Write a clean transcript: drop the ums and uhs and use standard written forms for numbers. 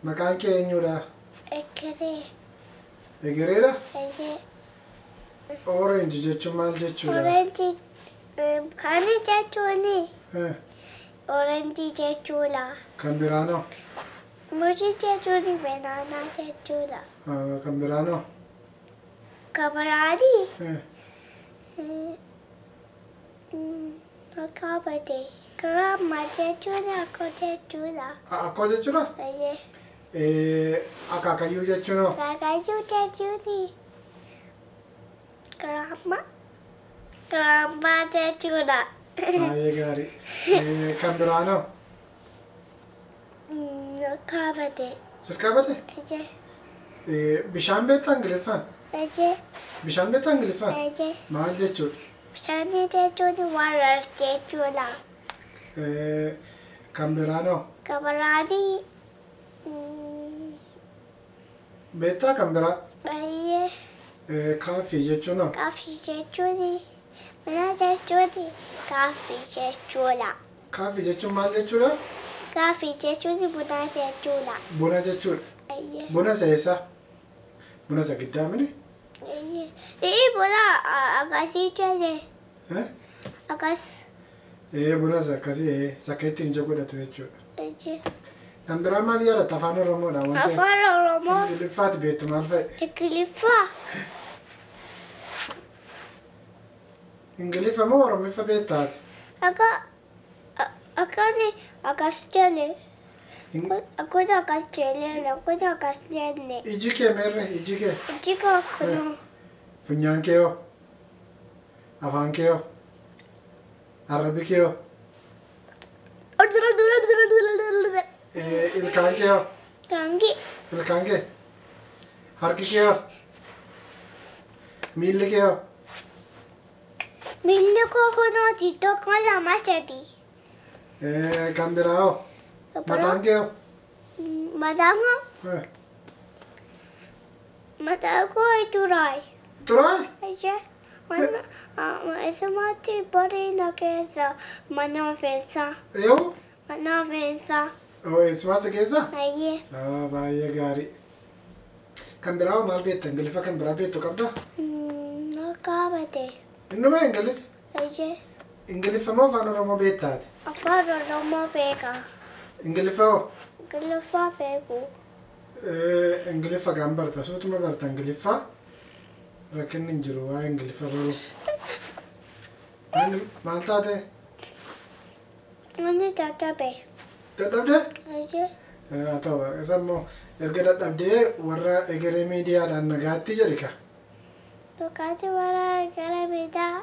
Maqaan kee eenyudha? Egeree. Egereedha? Eeyyee. Orange jechuun maal jechuudha? Orange kan jechuuni. Orange jechuudha. Kan biraanoo? Muuzii jechuun banana jechuudha. Kan biraanoo? Kan biraani? Maqaa badee. Grandma jechuun akkoo jechuudha. Akkoo jechuudha? Eeyyee. Akaakayyuu jechuun hoo? Akaakayyuu jechuun grandma. Grandma jechuudha. Baay'ee gaarii. Kan biraanoo? Maqaa badee. Sirkaa badee? Eeyyee. Bishaan beektaa Ingiliffaan? Eeyyee. Bishaan beektaa Ingiliffaan? Eeyyee. Maal jechuudha? Bishaan jechuun water jechuudha. Kan biraanoo? Kan biraani. Beektaa kan biraa? Baay'ee. Coffee jechuun hoo? Coffee jechuun mana jechuun coffee jechuudha. Coffee jechuun maal jechuudha? Coffee jechuun buna jechuudha. Buna jechuudha. Eeyyee. Buna isa eessa? Buna isa giddaa mini? Eeyyee. Ee buna akkasii jedhe. Akkas. Buna isa akkasii isa akka ittiin ija godhatu jechuudha. Eeyyee. Kan biraa maal yaadatta afaan Oromoodha? Wanta Afaan Oromoo. Ingiliffaati beektu maal fa'i? Ingiliffaa. Ingiliffa moo Oromiffa beektaati? Akka akkanni akkas jedhe. Kun akkas jedhe kun akkas jenne. Iji kee meerre iji kee? Iji koo kunoo. Funyaan kee hoo? Afaan kee hoo? Arrabbi kee hoo? Ilkaan kee hoo? Kaangi. Ilkaan kee? Harki kee hoo? Miilli kee hoo? Miilli koo kunooti tokko lama sadi. Kan biraa hoo? Mataan kee hoo? Mataan koo? Mataan koo xuraay. Xuraay? Eeyyee. Mana eessumatti bareeda keessa mana ofiisaa. Yoo? Mana ofiisaa. Eessumaa si keessa? Eeyyee. Baay'ee gaarii. Kan biraa hoo maal beekta? Ingiliffa kan biraa beektu qabdaa? Maqaa badee. Innuma Ingiliffa? Eeyyee. Ingiliffa moo afaan Oromoo beektaati? Afaan Oromoo beeka. Ingiliffa hoo? Ingiliffa beeku. Ingiliffa kan barta suutuma barta Ingiliffa. Rakkinni hin jiru waa'ee Ingiliffa baruu. Maal taate? Ani dadhabe. Dadhabdee? Eeyyee. Haa ta'u isa immoo erga dadhabdee warra egeree miidiyaadhaan nagaatti jedhi ka. Nagaatti warra egeree miidiyaa.